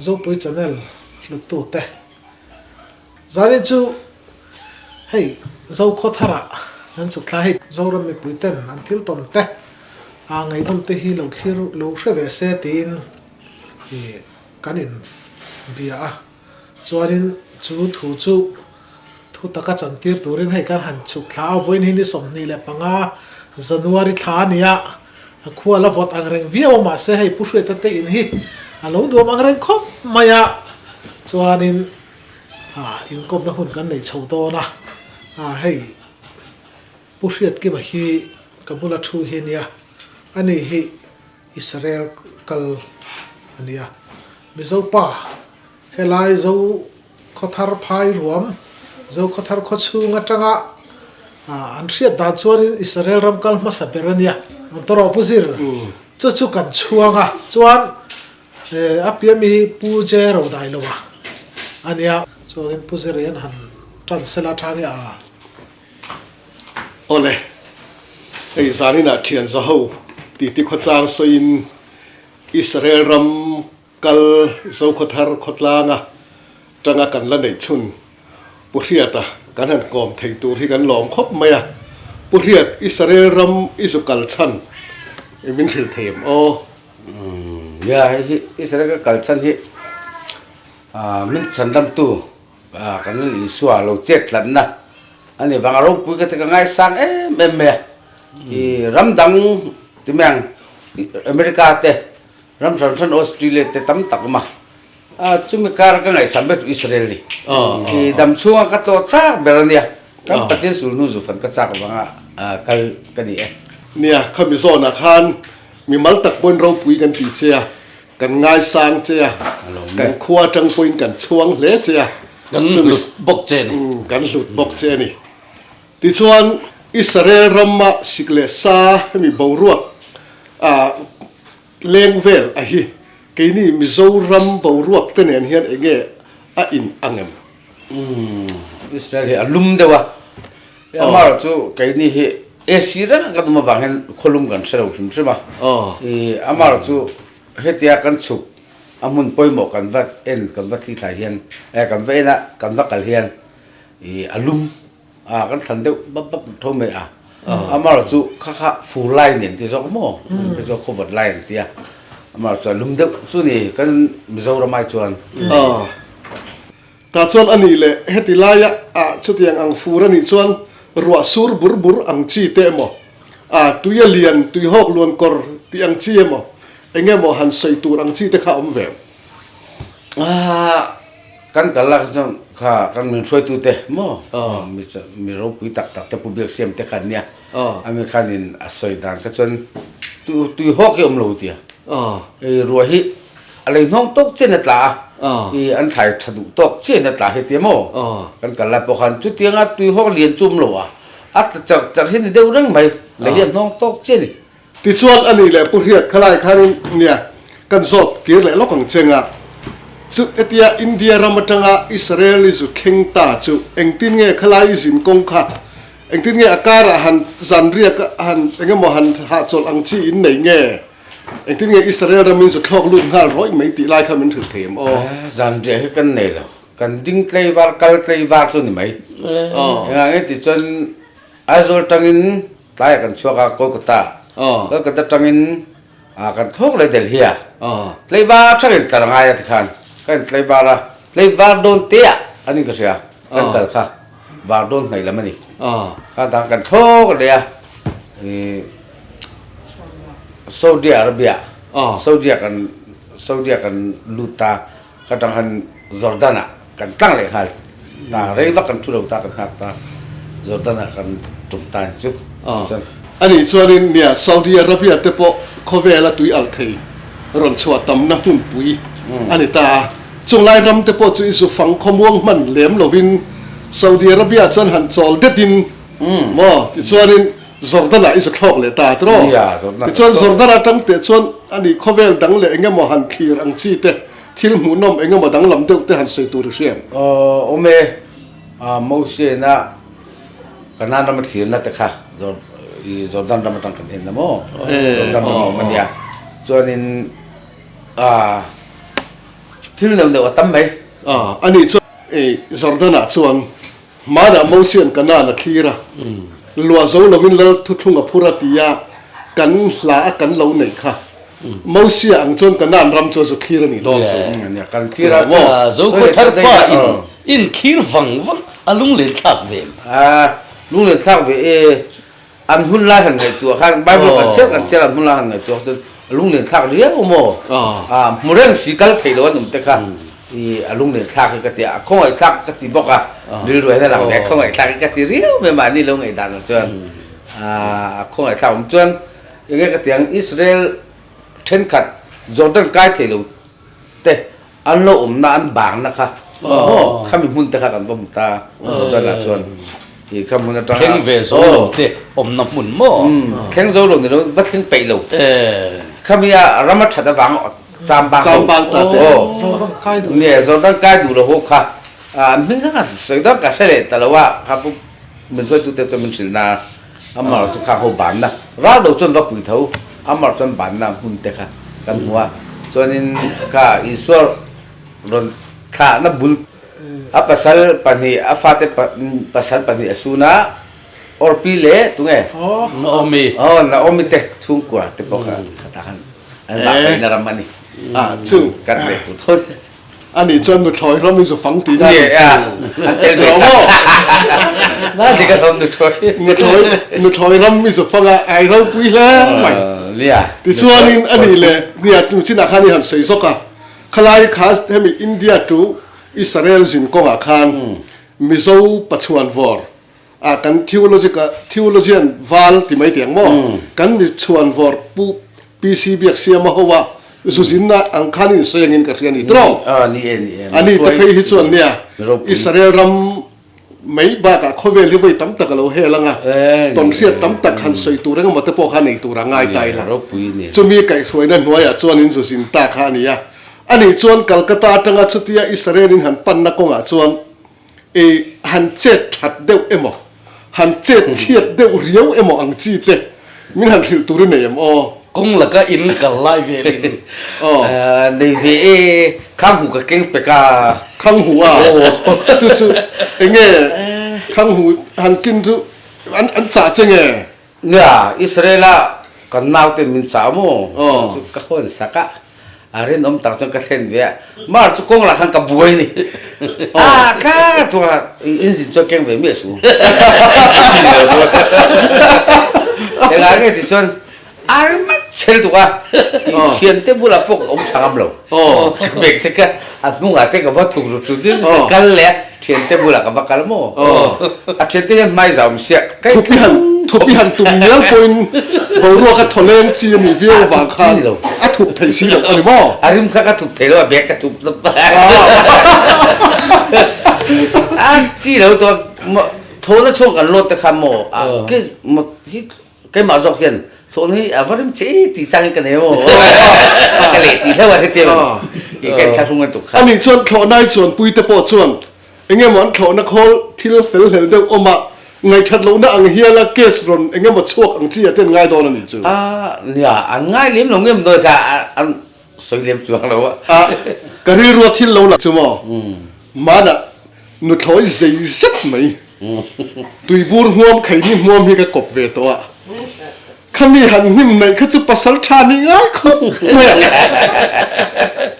Zopui channel hluttute Zanin chu hei Zokhawthar ah kan chhuk thla hei Zoram mipui ten an thil tawn te ah ngaihdawm te hi lo thlir lo hre ve se tiin ih kan in bia a chuanin chu thu chu thu taka chantir turin hei kan han chhuk thla a vawiin hi ni 25 January thla a ni a a khua la vawt ang reng viau a mahse hei Pu Hriata te in hi a lo nuam ang reng khawp mai a chuanin ah inkawmna hun kan nei chho dawn a ah hei Pu Hriatkima hi ka bula thu hi a nia ani hi Israel kal a nia Mizo pa helai Zo khawthar phai ruam Zo khawthar khaw chhung atanga ah an hriat dan chuanin Israel ram kal hmasa ber a nia an tawrh Pu Zir chu chu kan chhuang a chuan A piami hi Pu J Rodai lo a a nia. Chuangin Pu Zir hian han tan sela tha nge a. Awle, hei zaninah thian zaho titi khawchang sawiin Israel ram kal Zokhawthar khawtlanga tanga kan la neih chhun Pu Hriata kan han kawm thei tur hi kan lawm khawp mai a. Pu Hriat, Israel ram i zu kal chhan i min hrilh thei em aw? Nia, hei hi Israel ka kal chhan hi min chhandamtu kan Lal Isua lo chet tlatna a ni vang a ropui ka ti ka ngaisang em em mai a. I ram dang ti mai ang America te ram hran hran Australia te tam tak awm a, chumi kar ka ngaihsam ber chu Israel ni. I dam chhunga ka tlawh chak ber a nia, kan Pathian sulhnu zufan ka chak avanga kal ka ni e. Nia, khami zawnah khan Mimal tak pawhin ropui kan ti che a, kan ngaisang che a, kan khua atang pawhin kan chhuang hle che a. Kan hlut bawk che a ni. Kan hlut bawk che a ni. Tichuan, Israel rama sik leh sa hemi boruak ah leng vel a hi keini Mizoram boruak te nen hian enge a in ang em? Israel hi a lum deuh a, Amar chu keini hi AC reng a kan awm avang hian khawlum kan hre lo hrim hrim a. I Amar chu hetia kan chhuk a hmun pawimawh kan va en kan va thli thlai hian eh kan va en a kan va kal hian i a lum a kan thlan deuh bap bap tho mai a. Amar chu kha kha fur lai nen ti zawk maw kha chu khawvawt lai an ti a. Amar chu a lum deuh chu ni kan Mizoram ai chuan. Tah chuan a nih leh heti laia ah chutiang ang fur a nih chuan ruah sur bur bur ang chi te emaw, ah tui a lian, tui hawk luan kawr tih ang chi emaw, eng emaw han sawi tur ang chi te kha a awm ve. Ah kan kal lak chuan kha kan min hruaitu te maw mi mi ropui tak tak te Pu Biaksiam te khan nia ami khanin a sawi dan kha chuan tui hawk hi a awm lo tia ruah hi A lei hnawng tawk chian a tla a, i an thlai tha duh tawk chian a tla heti maw? Kan kal lai pawh khan chutianga tui hawk lian chu awm lo a, a tla charh charh hi ni deuh reng mai, lei hi a hnawng tawk chian ni. Tichuan a nih leh Pu Hriat khalai khanin nia kan zawt kir leh lawk ang cheng a, chu hetia India ram atanga Israel i zu thleng ta chu engtin nge khalai i zin kawng kha engtin nge a karah han zan riak han engemaw han hahchawlh ang chi in nei nge? Engtin nge Israel ramin zu thlawk lut nghal rawih mai tih lai kha min hrilh thei em aw? Zanriah hi kan nei lo. Kan ding tlei var, kal tlei var chu ni mai. Engah nge tih chuan Aizawl tangin tlaiah kan chhuak a, Kolkata. Kolkata tangin kan thlawk leh Delhi a. Tlei var thakin tlar a ngai a tikhan. Kan intlei var a, tlei var dawn te ah an in ka hria. Kan kal kha var dawn hnaih lam a ni. Kha dang kan thlawk leh a. Saudi Arabia Saudi ah kan Saudi ah kan lut ta ka tang khan Jordan ah kan tlang leh nghal ta rei vak kan thu lo ta kan nghak ta Jordan ah kan tum ta ni chu Anih chuanin nia Saudi Arabia te pawh khawvela tui alh thei rawn chhuah tamna hmunpui a ni ta a, chunglai ram te pawh chu i zu fang khawmuang hman lem lovin Saudi Arabia chuan han chawl detin Maw? Tichuanin Jordan-ah i zathlawk leh ta tiraw? Tichuan Jordan atang teh chuan ani khawvel dang leh engemaw han thlir ang chi te, thil hmuhnawm engemaw danglam deuh te han sawi tur i hria em? Awm e, Moses-na Kanaan rama thlirna te kha Jordan ram atang kan en na maw? Jordan ram a awm a nia. Chuanin. Thil neuh neuh a tam mai. A, ani chuan i Jordan-ah chuan hmanah Mosia'n Kanaan a thlir a, luah zo lovin lal thuthlung a phur a tia kan hla a kan lo neih kha. Mosia ang chuan Kanaan ram chu a zu thlir a nih dawn chu. Kan thlir a chuan Zokhaw thar pa in in thlir vang vang a lunglen thlak ve em? A, lunglen thlak ve e. An hun lai han ngaihtuah khan Bible kan chhiar kan chhiar an hun lai han ngaihtuah chuan a lunglen thlak riau maw? A hmu reng si kal theih loh an awm te kha i a lunglen thlak hi ka ti a, a khawngaih thlak ka ti bawk a, rilru hian a lang ve a khawngaih thlak hi ka ti riau mai mahni lo ngaihdan ah chuan a khawngaih thlak awm chuan enge ka ti ang Israel thenkhat Jordan kai thei lo te An lo awmna an bangna kha maw khami hmun te kha kan va hmu ta Jordan ah chuan i kha hmun atanga Thleng ve zo lo te awmna hmun maw? Thleng zo lo ni lo va thleng peih lo khami a ram a that avang cham bang Cham bang ta te. Jordan kai duh Nge Jordan kai duh lo ho kha an hming kha ka sawi dawn ka hre leh ta lo a kha pu min hruaitu te chuan min hrilh na Amar chu kha ho banna ral do chuan va pui tho Amar chuan banna hmun te kha kan hmu a chuanin kha Isua rawn thlahna bul a pasal pahnih a fate pasal pahnih a sun a Orpi leh tunge Naomi aw Naomi te chhungkua te pawh kha khatah khan an vah peihna ram a ni chu kan leh tur tho. A nih chuan nuthlawi ram i zu fang tih na nih chu. An tel ve ta. Na dik alawm nuthlawi. Nuthlawi nuthlawi ram i zu fang a ai ropui hle mai. Nia. Tichuanin a nih leh nia chung chinah khan i han sawi zawk a. Khalai kha hemi India to Israel zin kawngah khan Mizo Pachuan vawr ah kan theological theologian val ti mai tiang maw? Kan mi chhuan vawr Pu PC Biaksiama ho a zuzinna ang khan in sawi angin ka hria ni tawh. Ni e, ni e. Ani te phei hi chuan nia Israel ram mai bakah khawvel hi vawi tam tak a lo hel ang a, tawnhriat tam tak han sawi tur engemaw te pawh kha nei tur a ngai ta ila. Chumi kaihhruaina hnuaiah chuan in zuzin ta kha a ni a. Ani chuan Calcutta atanga chutia Israel in han panna kawngah chuan I han chet that deuh emaw, han chet chhiat deuh riau emaw ang chi te min han hrilh tur i nei em aw? Kawng laka in kal lai velin. Aw. Nei ve e, khang hu ka keng pek a. Khang hu a? Chu chu enge khang hu han kin chu an an chah che nge? Nia, Israel-a kan naute min chah maw? Chu chu ka hawn sak a. A rinawm tak chuan ka thlen ve a, Mar chu kawng lah khan ka buai ni. A tla tua engine chuan keng ve miah suh. Engah nge ti chuan a ringawt chhel tuk a, thiante bulah pawh ka awm tha ngam lo. Ka bag te kha a hnungah te ka va thuk rut rut in ka kal leh a, thiante bulah ka va kal maw? A thiante hian hmai zau awm sia. Thupi han thupi han tum mial pawhin boruak a thaw leng chi a nih viau avang khan a thup thei si loh a ni maw? A rim kha ka thup thei lo a bag ka thup tawp a. A chi lo tawh thawhna chhuak kan lawt te kha maw a hi keimah zawk hian thawhna hi a va rim che tih chang hi ka nei maw ka leh tih hlauh a hetiang i ka inthlahrung lutuk kha. A nih chuan thlawhnai chuanpui te pawh chuan Eng emaw an thlawhna khawl thil fel hlel deuh awm a, ngaihthat lohna ang hiala case rawn eng emaw chhuak ang chi a ten ngai dawn a nih chu. A, nia, an ngai lem lo ngem dawi kha an sawi lem chuang lo a. A, ka rilrua thil lo lang chu maw? Hmanah nuthlawi zei zet mai, tuibur hmuam kheini hmuam hi ka kawp ve tawh a. Khami han hnim naih kha chu pasal tha nih ngai khawp mai a.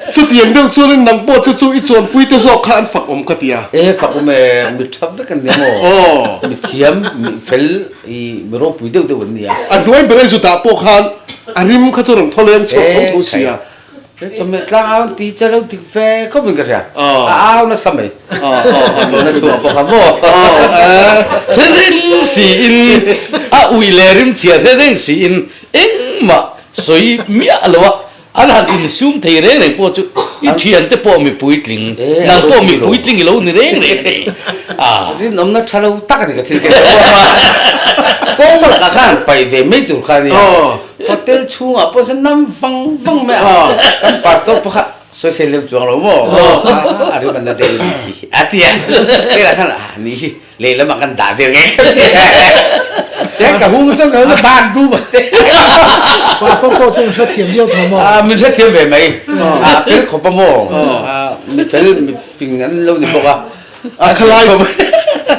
Chutiang deuh chuanin nang pawh chu chu i chuanpui te zawk kha an fak awm ka ti a. E fak awm e, mi tha vek an nia maw? Aw. Mi thiam, mi fel, i mi ropui deuh deuh an nia. A hnuai ber ei zu dah pawh khan a rim kha chu rawn thaw leng chhuak tho tho si a. He chawhmeh tlang au an ti che lo dik ve khawp in ka hria. A au nasa mai. Tuna chhuah pawh kha maw. Hre reng siin a ui leh rim chhia hre reng siin engmah sawi miah lo a, an han insum thei reng reng pawh chu i thiante pawh mi puitling, nang pawh mi puitling i lo ni reng reng a ni. Rinawmna tha lo tak a ni ka thil ken kawng lakah khan paih ve mai tur kha a nia. Hotel chhungah pawh chuan nam vang vang mai a, kan pastor pawh kha sawisel lem chuang lo maw, a rim an la deuh a nih hi a ti a, keilah khan a nih hi lehlamah kan dah deuh nge ka ti a. Tiang ka hung chuan ka lo ban rum a te. Pastor pawh chuan hrethiam viau tho maw? A min hrethiam ve mai. A fel khawp a maw? Mi fel mi fing an lo ni bawk a. A khalai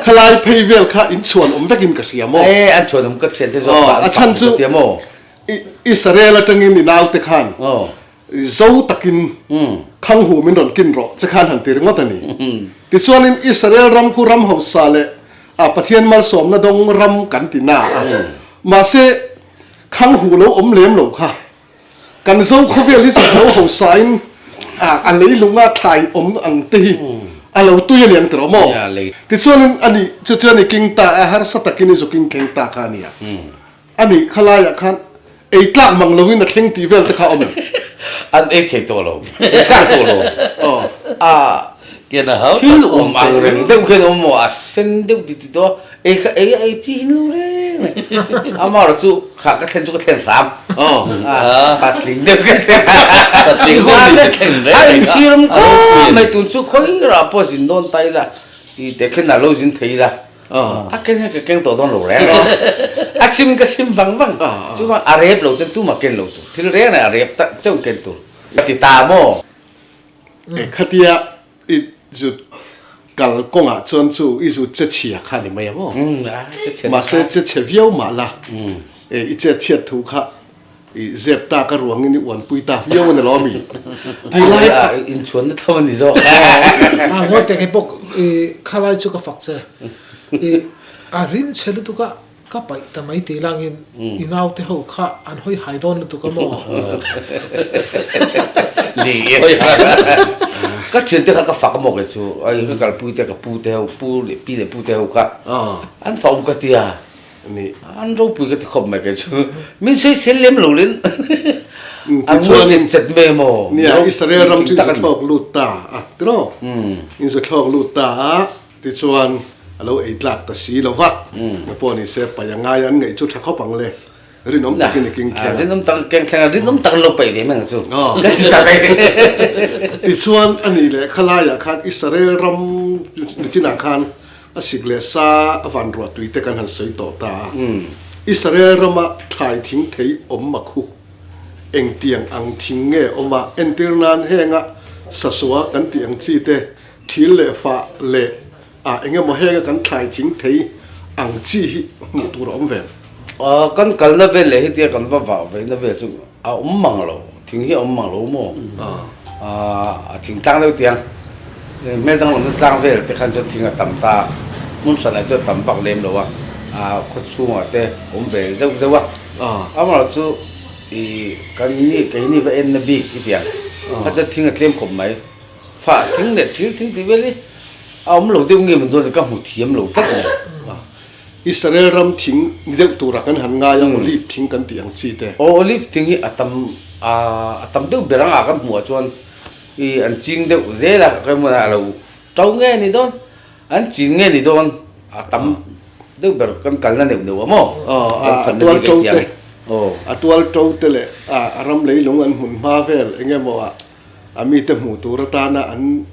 khalai phei vel kha in chhuan awm vekin ka hria maw? E an chhuan awm ka thian te zawk kha an fak ka tia maw? Israel atangin i naute khan Zo takin Khanghu min rawn kin rawh che khan han ti ringawt a ni. Tichuanin Israel ram khu ram hausa leh a Pathian malsawmna dawng ram kan ti na a. Mahse, Khanghu lo awm lem lo kha kan Zo khawvel hi chu lo hausain a leilunga thlai awm ang te hi a lo tui a ni ang tiraw maw? Tichuanin a nih chu chuan i king ta a, harsa takin i zu king thleng ta kha a nia. A nih kha laiah khan ei tlak mang loin a thleng tih vel te kha a awm em? An ei thei tawh lo, ei tlak tawh lo. A thil awm ang reng deuh khian a awm maw, a sen deuh ti ti tawh a, ei kha ei a ei chi hin lo reng reng. Amaherawh chu kha ka thlen chu ka thlen hram. Patling deuh ka thlen. Patling deuh ni chu thlen reng reng a. A inchhir awm khawp mai tun chu khawi rah pawh zin dawn ta ila, i teh khen a lo zin thei ila. A ken hian ka keng tawh dawn lo reng reng. A sim ka sim vang vang. Chuvang a rep lo chuan tumah ken lo tur. Thil reng reng a rep tak chauh ken tur. Ka ti ta maw? E khatia i zut kal kawngah chuan chu i zut che chhia kha ni mai ang aw. Mahse che chhe viau mah la. E i chet chhiat thu kha i zep tak a ruangin i uanpui ta viau a ni lo ami? Ti lai kha. Inchhuanna tham a ni zawk. A ngawi tek hei bawk i khalai chu ka fak che. I a rim chhe lutuk a ka paih ta mai tih langin i naute ho kha an hawi hai dawn lutuk a maw? Ni e. Ka thiante kha ka fak a maw kei chu. Ai ka kalpui te ka pu te ho pu leh pi leh pu te ho kha an fak awm ka tia. Ni. An ropui ka ti khawp mai kei chu. Min sawisel lem lo len. An ngawi chet chet mai maw? Nia, Israel ram chu in zathlawk lut ta a tiraw? In zathlawk lut ta a, tichuan a lo ei tlak ta si lo va. Nga pawh ni se pai a ngai a, an ngaih chu tha khawp ang le. Rinawm takin i king thleng a. Rinawm tak keng thleng a, rinawm tak an lo paih ve mai ang chu. Ka ti tak ai. Tichuan a nih leh khalaiah khan Israel ram nichinah khan A sik leh sa a van ruah tui te kan han sawi tawh ta a. Israel rama thlai thing thei awm a khu. Engtiang ang thing nge awm a entir nan henga sasua kan tih ang chi te thil leh fah leh a engemaw henga kan thlai thing thei ang chi hi hmuh tur a awm ve. Kan kalna vel leh hetia kan va vah veina vel chu a awm mang lo, thing hi a awm mang lo maw? A thing tlang deuh tiang, hmel danglamna tlang vel te khan chuan thing a tam ta, hmun hranah chuan tam vak lem lo a, khaw chhungah te awm ve zeuh zeuh a. Amaherawhchu chu ih kan ni keini va enna bik i tiang kha chuan thing a tlem khawp mai. Fah thing leh thil thing tih vel hi a awm lo deuh nge maw dawn ka hmu thiam lo tlat mai. Israel ram thing ni deuh tura kan han ngai a, olive thing kan tih ang chi te. Aw, olive thing hi a tam a tam deuh ber ang a kan hmuh ah chuan i an ching deuh zel a, ka hmun ah a lo to nge ni dawn, an chin nge ni dawn a tam deuh ber kan kalna neuh neuh a maw? Aw, a tual to te, a tual to te leh a ram leilung an hmun hma vel eng emaw ah A mite hmuh tur atana an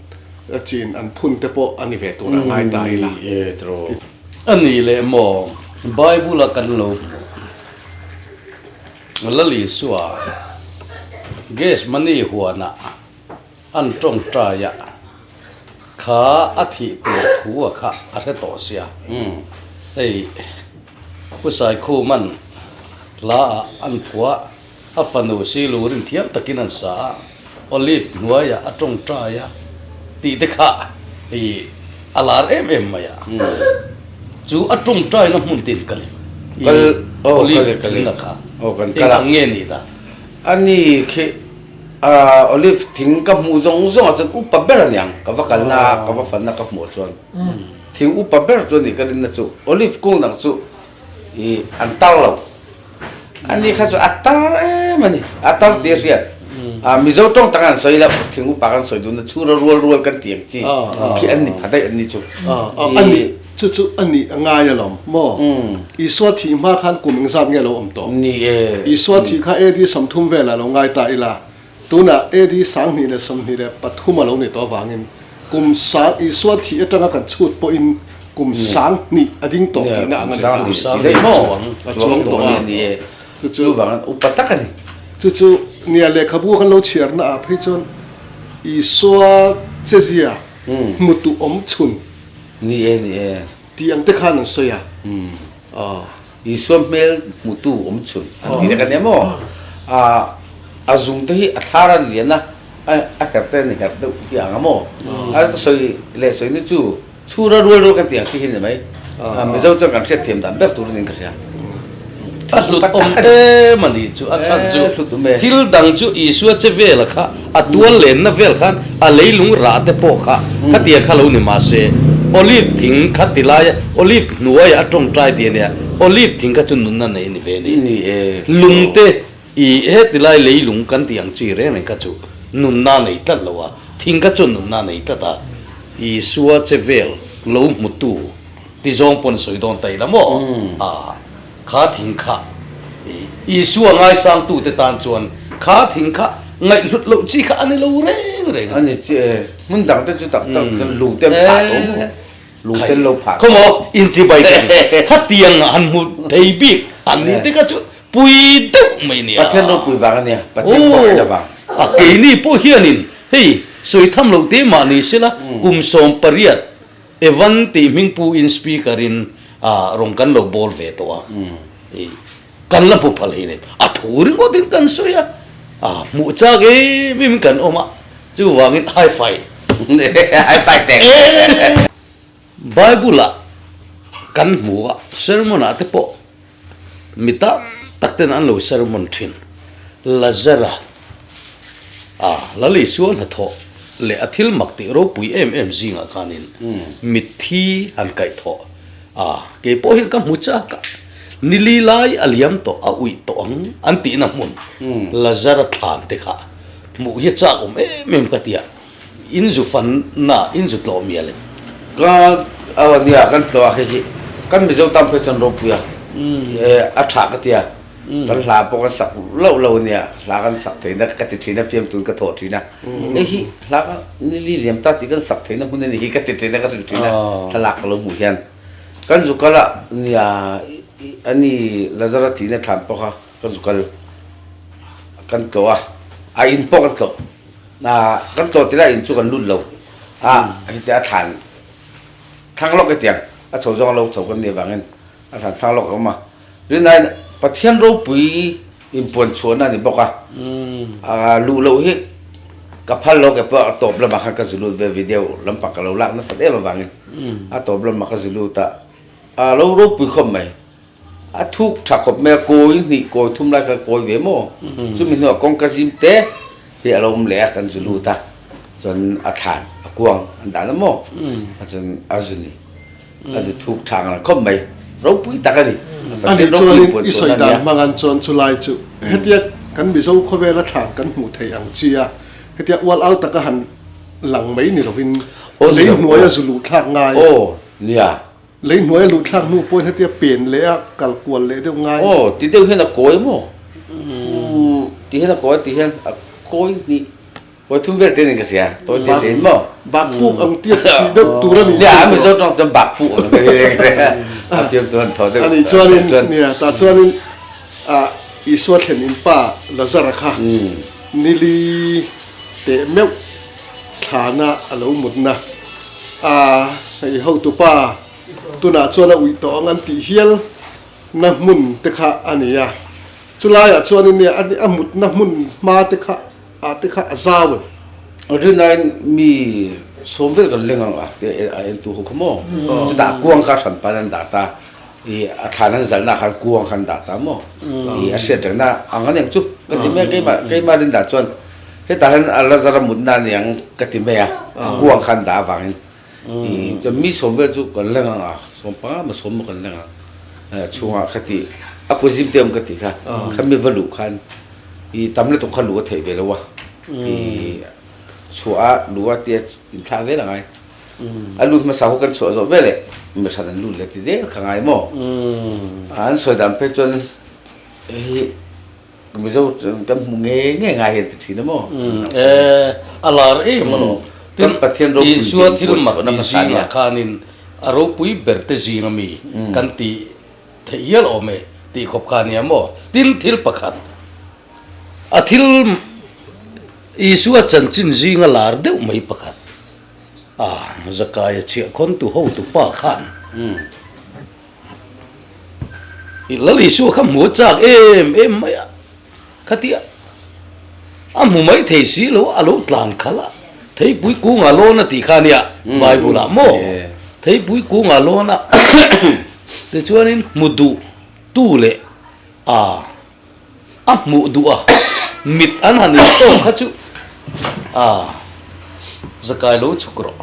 chin an phun te pawh a ni ve tur a ngai ta ila. A nih leh maw Bible a kan lo hmuh Lal Isua Gethsemane huanah an tawngtai a kha a thih tur thu a kha a hre tawh sia. Hei Pu Saikhuman hla ah an phuah. A fanu silu rin thiam takin an sa a, Olive hnuaiah a tawngtai a tih te kha i a lar em em mai a. Chu a tawngtaina hmun tin kal i Olive thing a kha eng ang nge ni ta? A ni khi Olive thing ka hmuh zawng zawngah chuan upa ber a niang, ka va kalna a ka va fanna ka hmuh chuan thing upa ber chu a ni ka rinna chu Olive kung dang chu i an tar lo. Ani kha chu a tar em a ni, a tar tih a hriat. Mizo tawng tak an sawi lo, thing upa kan sawi duhna chhura rual rual kan tih ang chi khi an ni pha daih an ni chu. A ni, chu chu a nih a ngai alawm maw? Isua thih hma khan kum engzat nge lo awm tawh? Ni e. Isua thih kha AD 30 velah lo ngai ta ila, tunah AD 2023 a lo ni tawh avangin kum sang Isua thih atanga kan chhut pawhin. Kum 2000 a ding tawh tihna ang a ni ta. Kum 2000 chuang a chuang tawh a ni e. Chu chu vangin upa tak a ni. Chu chu nia lehkhabu kan lo chhiarna ah phei chuan Isua chezia hmutu awm chhun Ni e, ni e. Tih ang te khan an sawi a. Aw. Isua hmel hmutu awm chhun an tih te kan nia maw? A zung te hi a thlar a lian a, a herh te an herh deuh hi ang a maw? A ka sawi leh sawi na chu Chhura rual rual kan tih ang chi hi ni mai. Mizo chuan kan hriat thiam dan ber tur anin ka hria. A hlut awm em a nih chu, a chhan chu thil dang chu Isua che vela kha a tual lenna vel khan a leilung rah te pawh kha khatia kha lo ni mah se Olive thing kha ti laia Olive hnuaia a tawngtai tih a nia, Olive thing kha chu nunna nei a ni ve a ni. Lung te I heti lai leilung kan tih ang chi reng reng kha chu nunna nei tlat lo a, thing kha chuan nunna nei tlat a, Isua che vel lo hmutu ti zawng pawn sawi dawn ta ila maw? A, kha thing kha i Isua ngaisangtute tan chuan kha thing kha ngaihhlut loh chi kha a ni lo reng reng a. A ni chi e, hmun dangte chu tak tak chuan lung te an phah tawh maw? Lung te an lo phah tawh. Khawmaw, inchibai kan khatiang han hmu thei bik an ni te kha chu Pui deuh mai nia. Pathian ropui vang a nia, Pathian khawngaihna vang. A keini pawh hianin hei sawi tham loh te mah ni sela kum 18 Evan tih hming pu in speaker in rawn kan lo bawl ve tawh a, kan la hmu phal hei nei a thu ringawt in kan sawi a, hmuh chak em em in kan awm a, chuvangin high five. High five teh. Bible ah kan hmu a, sermon ah te pawh Mi tam tak ten an lo sermon thin. Lazara a Lal Isua hnathawh leh a thil mak tih ropui em em zingah khanin mitthi han kaihthawh a, kei pawh hian ka hmu chak a, ni li lai a liam tawh a uih tawh ang an tihna hmun Lazara thlan te kha hmuh hi a chak awm em em ka ti a. In zu fan na in zu tlawh mial em? Ka aw nia kan tlawh a hei hi kan Mizo tam phei chuan ropui a a tha ka tia kan hla pawh kan sak loh lo ania hla kan sak theihna ka ti thin a fiamtun ka thawh thin a hei hi hla ka ni li liam ta tih kan sak theihna hmun a ni hi ka ti thin a ka hrilh thin a thlalak ka lo hmuh hian kan zu kal a nia ani Lazara thihna thlan pawh kha kan zu kal kan tlawh a a in pawh kan tlawh. Kan tlawh ti lai in chu kan lut lo a, hiti a thlan thlang lawk hetiang a chho zawng a lo chho kan nih avangin a thlan thlang lawk a awm a. Rinaiin Pathian ropui inpuan chhuahna a ni bawk a, luh loh hi ka phal lo ke pawh a tawp lamah khan ka zu lut ve video lampang ka lo lak nasat em avangin a tawp lamah ka zu lut a, a lo ropui khawp mai. A thuk tha khawp mai a, kawi hnih kawi thum lai kha kawi ve maw? Chumi hnuah kawngka zim te hi a lo awm leh a, kan zu lut a, chuan a thlan a kuang an dan a maw? Chuan a zu ni, a zu thuk tha ang khawp mai, ropui tak a ni. A nih chuanin i sawi dan hmang an chuan chulai chu hetia kan Mizo khawvela thlan kan hmuh theih ang chi a, hetia ual au taka han lang mai ni lovin lei hnuaia zu luh thlak ngai. Aw nia. Lei hnuai a luh thlak hnu pawhin hetia pen leh a kal kual leh deuh ngai. Aw, ti deuh hian a kawi maw? Umm, ti hian a kawi, ti hian a kawi hnih, kawi thum vel te niin ka hria, tawi te te in maw? Bak puk ang tia tih deuh tur a nih chu. Nia, a Mizo tawng chuan bak puk ang te hi a fiam chu an thaw deuh. A nih chuanin, nia, tah chuanin ah Isua thlen in pa Lazara kha nili teh meuh thlana a lo mutna a hei hotupa tunah chuan a uih tawh ang an tih hial na hmun te kha a ni a, chulaiah chuanin nia a mutna hmun hma te kha ah te kha a zau em? Rinain mi sawm vel kan leng ang a te a entu ho kha maw? Chutah kuang kha hran pan an dah ta. I a thlan an zalhna khan kuang khan dah ta maw? I a hriat rengna ang a niang chu ka ti mai a, keimah keimah rindah chuan hetah hian a Lazara mutna a niang ka ti mai a, kuang khan dah avangin. I chuan mi sawm vel chu kan leng ang a, sawm panga maw sawm maw kan leng ang chhungah ka ti a kuzim te awm ka tih kha, kha mi va luh khan i tam lutuk kha luh a theih ve lo a, i chhuah a luh a tia inthlak zel a ngai. A lut hmasa ho kan chhuah zawh vel eh mi hran an lut leh ti zel kha ngai maw? An sawi dan phei chuan hei Mizo kan hmu nge nge ngai hian ti thin a maw? A lar em alawm. Kan Pathian ropui Isua thil mak tih zingah khanin a ropui ber te zing ami kan tih theih hial awm e tih khawp kha ania maw? Tin thil pakhat a thil Isua chanchin zinga lar deuh mai pakhat a Zakaia chhiah khawntu hotu pa khan i Lal Isua kha hmu a chak em em mai a, khatia a hmu mai thei si lo a lo tlan khalh a, theipui kungah lawn a tih kha ania Bible ah maw theipui kungah lawn a tichuanin hmu duh tu leh a. A hmuh duh a, mit an han in tawk kha chu a zakai lo chhuk rawh.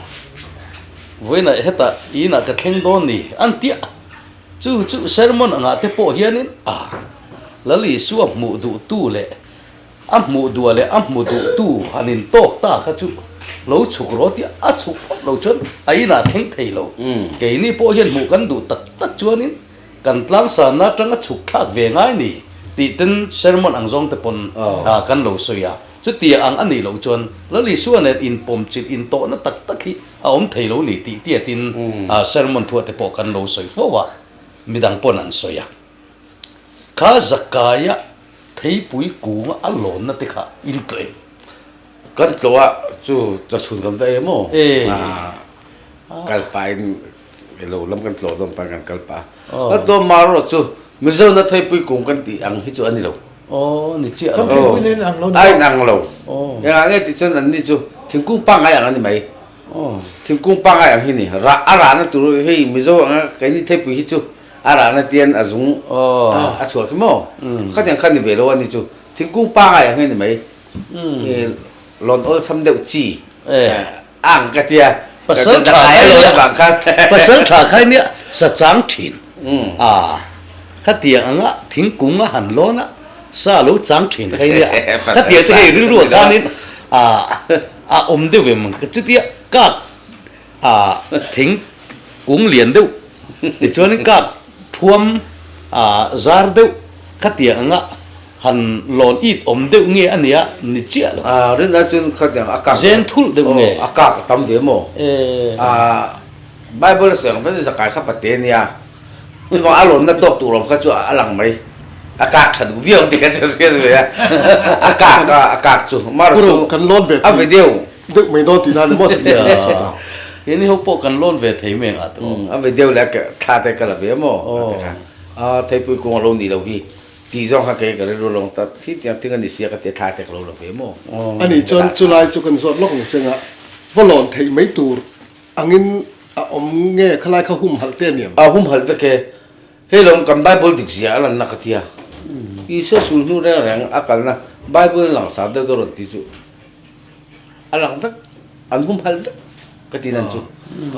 Vawiinah hetah inah ka thleng dawn ni an ti a, chu chu sermon angah te pawh hianin a Lal Isua hmuh duh tu leh a hmuh duh a leh a hmu duh tu han in tawk ta kha chu lo chhuk rawh tia a chhuk phawt lo chuan a inah thleng thei lo. Keini pawh hian hmuh kan duh tak tak chuanin Kan tlangsanna atanga chhuk thlak ve ngai ni tih ten sermon ang zawng te pawn kan lo sawi a. Chutia ang a nih loh chuan Lal Isua nen inpawm chilh intawhna tak tak hi a awm thei lo ni tih tiatin sermon thuah te pawh kan lo sawi fo a, midang pawn an sawi a. Kha Zakaia theipui kunga a lawnna te kha in tlawh em? Kan tlawh a, chu chachhun kan va em aw? Kal pahin Elo lam kan tlawh dawn pahin kan kal pah a. Kan tlawh mar erawh chu Mizo na theipui kung kan tih ang hi chu a ni lo. Aw ni chiah lo. Kan theipui nen ang lo ni. A inang lo. Engah nge tih chuan anni chu thingkung pangngai ang a ni mai. Thingkung pangngai ang hi ni. Rah a rahna tur hei Mizo anga keini theipui hi chu a rahna tian a zung a chhuah khi maw. Khatiang kha ni ve lo a ni chu. Thingkung pangngai ang hi a ni mai. Lawn awlsam deuh chi. Ang ka tia. Pasal tha khai nia pasal tha khai nia sa chang thin a khatiang anga thingkung a han lawn a sa lo chang thin khai nia khatiang te hei rilru ah khanin a a awm deuh em chutia kak a thingkung lian deuh tichuanin kak thuam a zar deuh khatiang anga Han lawn it awm deuh nge a nia ni chiah lo. A rin ai chuan khatiang a kak. Zen thulh deuh nge. A kak a tam ve maw? A Bible a sawi ang chuan zakai kha pate nia. Chuvang a lawnna tawk tur awm kha chu a lang mai. A kak tha duh viau tih kha chu hriat ve a. A kak a a kak chu. Mar chu kan lawn ve a ve deuh. Deuh mai dawn tih nan maw? Keini ho pawh kan lawn ve thei mai ang ah tawh. A ve deuh leh a thla te ka la ve maw? A theipui kung a lo nih loh hi. Tih zawng kha kei ka rilru lawng ta thi tiang thing a ni sia ka ti a thlai te ka lo la ve maw? Ani chuan chulai chu kan zawt lawk ang cheng a, va lawn theih mai tur angin a awm nge khalai kha humhalh te a ni ang? A humhalh vek e, hei lawm kan Bible dik zia a lanna ka tia. Isua sul hnu reng reng a kalna Bible in langsar deuh deuh rawn ti chu A lang vek, an humhalh vek ka ti nan chu.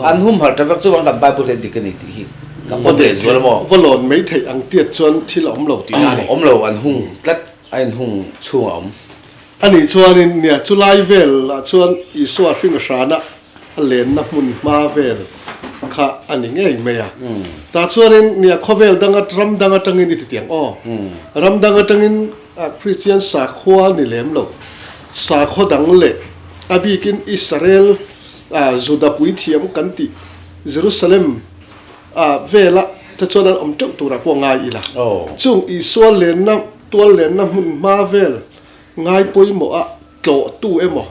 An humhalh tha vek chuvang kan Bible hian dik a ni tih hi ka pawm leh zual maw? Va lawn mai theih ang tiat chuan thil a awm lo tih a ni. Awm lo, an hung tlat, a inhung chhung a awm. A nih chuanin nia chulai velah chuan Isua hring hrana a lenna hmun hma vel kha a ni ngei mai a. Tah chuanin nia khawvel danga ram dang atangin i ti tiang aw. Ram dang atangin Kristian sakhua ni lem lo. Sakhaw dang leh a bikin Israel Juda puithiam kan tih Jerusalem vela te chuan an awm teuh turah pawh ngai ila. Chung Isua lenna tual lenna hmun hma vel ngai pawimawh a tlawhtu emaw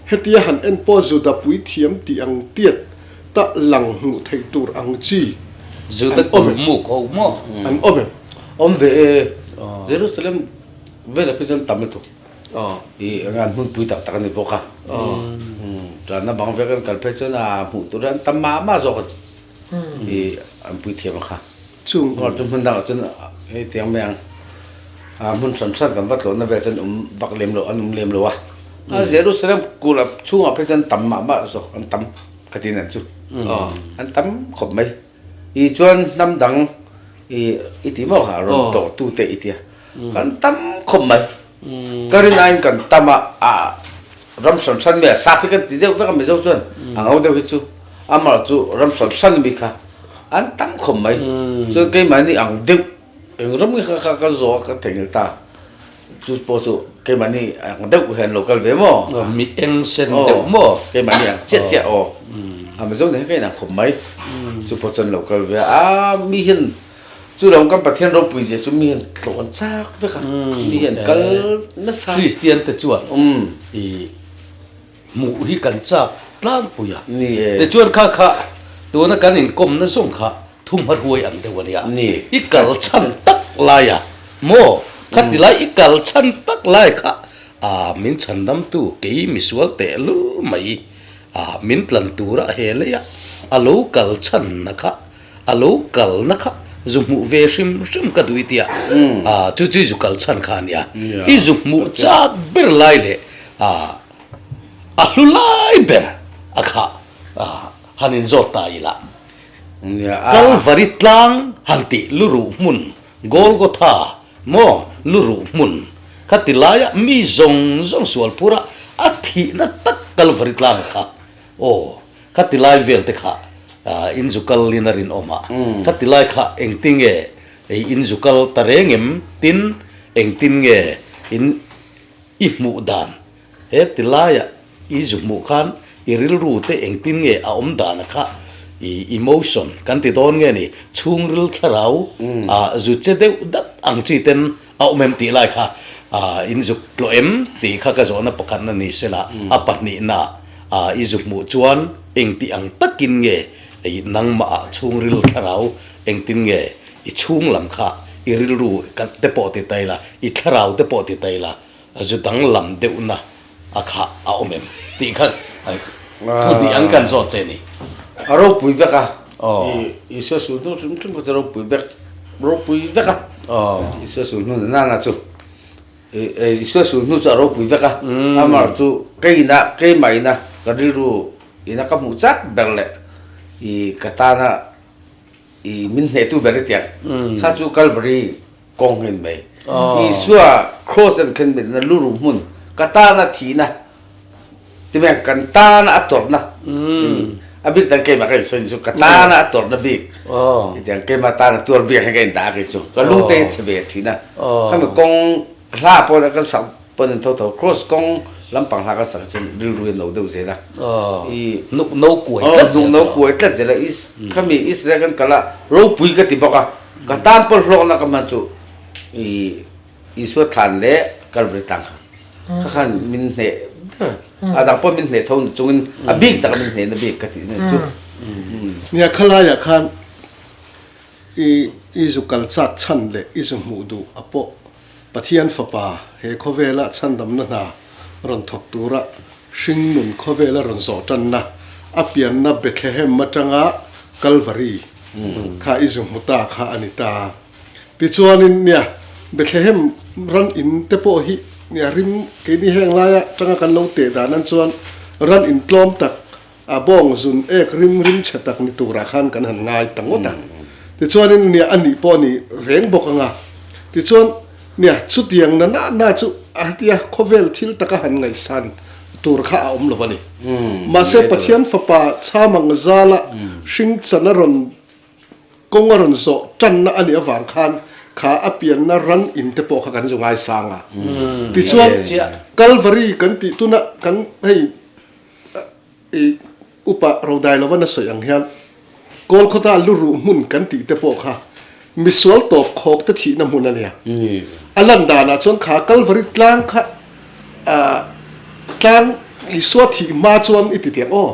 hetia han en pawh Juda puithiam tih ang tiat ta lang hmuh theih tur ang chi Juda kulmuk ho maw? An awm em? Awm ve e. Jerusalem velah phei chuan tam lutuk. I an hmunpui tak tak a ni bawk a. Tanna bang vek an kal phei chuan a hmuh tur an tam mah mah zawk a ni. I an pui thiam a kha. Chung chu hmun dangah chuan hei tiang mai ang a hmun hran hran kan va tlawhna vel chuan awm vak lem lo an awm lem lo a. A Jerusalem kulh chhungah phei chuan tam mah mah zawk an tam ka ti nen chu. An tam khawp mai. I chuan hnam dang i i ti maw ha rawn tawh tu te i tia kan tam khawp mai ka rin aiin kan tam a a ram hran hran mi a sap hi kan ti deuh vek a mizo chuan a ngo deuh hi chu amah chu ram hran hran mi kha an tam khawp mai chuan keimahni ang deuh eng ram nge kha kha ka zawh a ka theihnghilh ta Chu pawh chu keimahni ang deuh hian lo kal ve maw? Mi eng sen deuh maw? Keimahni ang chiah chiah aw. A Mizo nen hian ka inang khawp mai. Chu pawh chuan lo kal ve a, mi hian chu lo kan Pathian ropui zia chu mi hian tlawh an chak vek a, mi hian kal nasa. Kristian te chuan i hmuh hi kan chak tlangpui a. Tichuan kha kha tuna kan inkawmna zawng kha thumhma hruai ang deuh a nia. I kal chhan tak lai a maw? Khati lai i kal chhan tak lai kha a min chhandamtu kei misual tehlul mai a min tlan tura he leia a lo kal chhanna kha a lo kalna kha zu hmuh ve hrim hrim ka duh i tia a chu chu i zu kal chhan kha a nia. I zu hmuh chak ber lai leh a a hlu lai ber a kha han inzawt ta ila. Kalvari tlang han tih luruh hmun Golgotha maw luruh hmun kha ti laia mi zawng zawng sual phura a thihna tak Kalvari tlang kha aw kha ti lai vel te kha inzu kal in a rinawm a kha ti lai kha engtinge inzu kal ta reng em tin engtin nge in I hmuh dan, He ti laiah i zu hmuh khan i rilru te engtin nge a awm dana kha i emotion kan ti dawn nge ni, chhungril thlarau ah zu che deuh dat ang chi ten a awm em tih lai kha in zuk tlawh em tih kha ka zawhna pakhatna ni sela a pahnihna ah i zu hmuh chuan engti ang takin nge i nangmah ah chhungril thlarau engtin nge I chhung lam kha i rilru te pawh ti ta ila, i thlarau te pawh ti ta ila, zu danglam deuhna a kha a awm em tih kha thu hnih ang kan zawt che ni. A ropui vek a, Isua sul hnu hrim hrim kha chu ropui vek, ropui vek a, Isua sul hnu nana chu, Isua sul hnu chu a ropui vek a, amah chu keina keimah ina ka rilru ina ka hmuh chak ber leh i ka tana I min hnehtu ber i tiang kha chu Calvary kawng in mai. Isua cross an khen mitna luruh hmun ka tana thihna timeng kan tana a tawrhna a bik dang keimah ka insawi chu ka tana a tawrhna bik i tiang keimah tana tuar bik hi ka indah a kei chu ka lungte hi chhe ve thin a khami kawng hla pawh kan sak Pawn in tho tho cross kawng lampang hla kan sak hi chuan rilru hi a no deuh zel a. I Nuk no kuai tlat zel. Nuk no kuai tlat zel a. Is khami Israel kan kal a ropui ka ti bawk a. Ka tan pawl hlawkna ka hman chu i Isua thlan leh Kalvari tlang kha. Kha khan min hneh ber. A dang pawh min hneh tho chungin a bik taka min hnehna bik ka tih na chu. Nia khalaiah khan i i zu kal chak chhan leh i zu hmuh duh a pawh Pathian Fapa he khawvela chhandamna hna rawn thawk tura hringnun khawvela rawn zawh tanna a pianna Bethlehem atanga Kalvari kha i zu hmu ta kha a ni ta. Tichuanin nia Bethlehem ran in te pawh hi nia rim keini heng laia tanga kan lo teh dan an chuan ran in tlawm tak A bawng zun ek rim rim chhe tak ni turah khan kan han ngai ta ngawt a. Tichuanin nia a nih pawh a ni reng bawk ang a. Tichuan nia chutiang na na na chu a hetia khawvel thil taka han ngaihsan tur kha a awm lo a ni. Mahse Pathian fapa chhamang zala hring chan a rawn kawng a rawn zawh tanna a nih avang khan kha a pianna ran in te pawh kha kan zu ngaisang a. Tichuan Kalvari kan tih tuna kan hei I upa Rodai lova na sawi ang hian Kawlkhawta lu ruh hmun kan tih te pawh kha misual tawp khawk te thihna hmun a nia. A lan danah chuan kha Kalvari tlang kha tlang Isua thih hma chuan i ti tiang aw.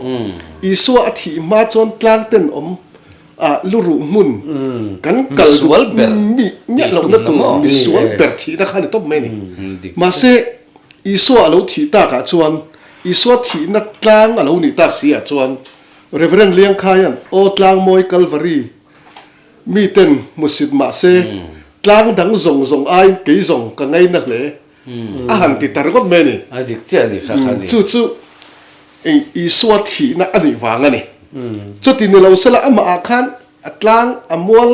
Isua a thih hma chuan tlang ten awm lu ruh hmun kan kal duh miah lohna tur misual ber thihna kha a ni tawp mai a ni. Mahse Isua a lo thih takah chuan Isua thihna tlang a lo nih tak si ah chuan Rev. Liangkhaia'n Aw Tlangmawi Kalvari miten hmusit mah se tlang dang zawng zawng aiin kei zawng ka ngaina hle a han ti ta ringawt mai a ni. A dik chiah a ni kha kha ni. Chu chu Isua thihna a nih vang a ni. Chuti ni lo sela amah ah khan a tlang a mual